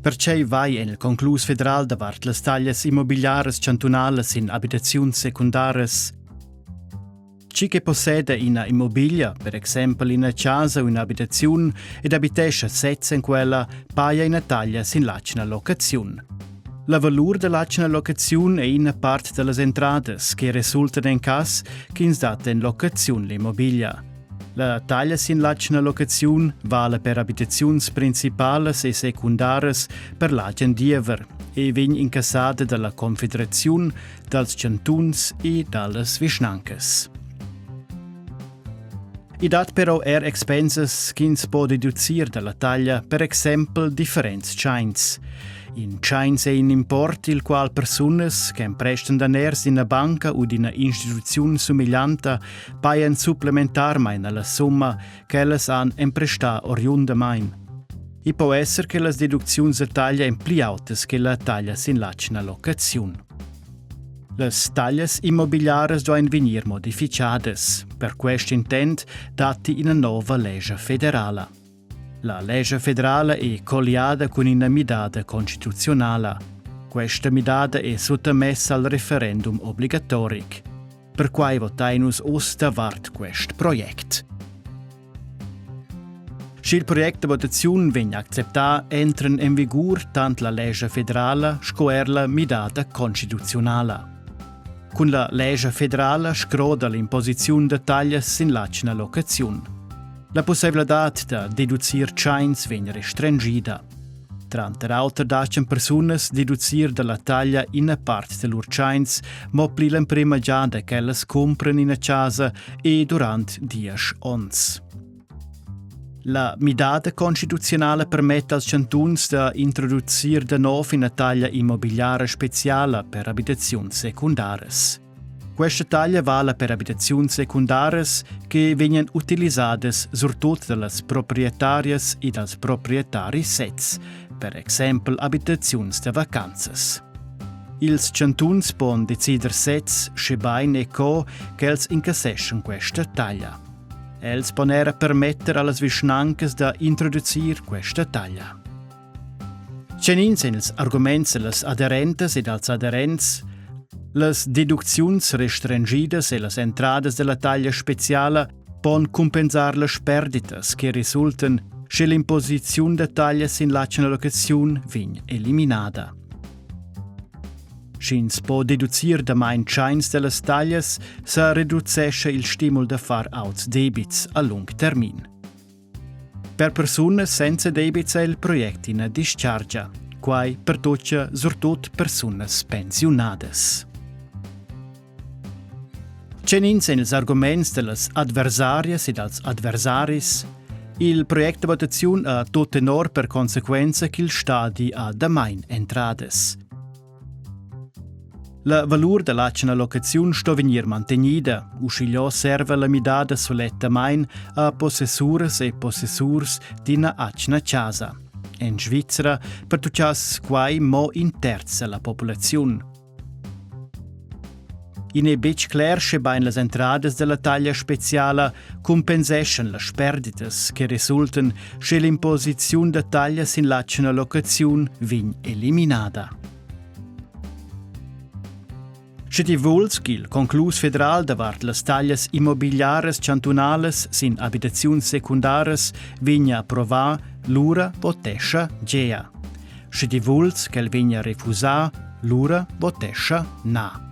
Perquai vai en il conclus federal davart las taglias immobigliaras chantunalas sin abitaziuns secundaras. Chi che posseda ina immobiglia, per exempel ina chasa u ina abitaziun, ed abitescha sez en quella, paja ina taglia sin l'atgna locaziun. La valur da l'atgna locaziun è ina part da las entradas che resultan en cass ch'ins dat en locaziun l'immobiglia. La taglia sin l'atgna locaziun vala per abitaziuns principalas e secundaras per l'agen diever e vegn incassada dalla Confederaziun, dals chantuns e dallas vischnancas. I dat però er expensas ch'ins po deducir dalla taglia, per exempel differents tschains. In tschains è in import, il qual persunas che emprestan daners d'ina banca u d'ina instituziun sumeglianta pajan supplementarmain alla summa ch'ellas han emprestà oriundamain. I po esser che las deducziuns da taglia èn pli autas che la taglia sin l'atgna locaziun. Las taglias immobiliaras duain vegnir modificadas. Per quest intent datti ina nova lescha federala. La lescha federala è colliada cun ina midada constituziunala. Questa midada è suttamessa al referendum obligatoric. Perquai votain nus uss davart quest project. Sch'il project da votaziun vegn acceptà, entran en vigur tant la lescha federala sco er la midada constituziunala. Cun la lescha federala scroda l'imposiziun da taglias sin l'atgna locaziun. La pussaivladad da deducir tschains vegn restringida. Tranter auter dastgan persunas deducir da la taglia ina part da lur tschains mo pli l'emprima giada ch'ellas cumpran ina chasa e durant diesch onns. La midada constituziunala permetta als chantuns da introducir da nov ina taglia immobigliara speziala per abitaziuns secundaras. Questa taglia vala per abitaziuns secundaras che vegnan utilisadas surtut da las proprietarias e dals proprietaris sezs, per exempel abitaziuns da vacanzas. Ils chantuns pon decider sezs, schebain e co ch'els incasseschan questa taglia. Els pon era permetter a las vischnancas da introducir questa taglia. Tgenins èn ils arguments da las aderentas e dals aderents? Las deducziuns restrengidas e las entradas da la taglia speziala pon cumpensar las sperditas che resultan, sche l'imposiziun da taglia sin l'atgna locaziun vegn eliminada. Sch'ins po deducir damain tschains da las taglias, sa reducescha il stimul da far auts debits a lung termin. Per persunas senza debits è il project ina dischargia. Quai pertutga surtut persunas pensiunadas. Tgenins èn ils arguments da las adversarias e dals adversaris? Il project da votaziun ha tut tenor per consequenza ch'il stadi ha damain entradas. La valur da l'atgna locaziun sto vegnir mantegnida, uschigliò serva la midada sulettamain a possessuras e possessurs d'ina atgna chasa. En Svizra pertuccass quai mo in terz da la populaziun. I n'è betg cler, schebain las entradas da la taglia speziala cumpenseschan las sperditas che resultan, sche l'imposiziun da taglia sin l'atgna locaziun vegn eliminada. Sche ti vuls ch'il conclus federal davart las taglias immobiliaras chantunalas sin abitaziuns secundaras vegnia approvà, lura votescha gea. Sche ti vuls ch'el vegnia refusà, lura votescha na.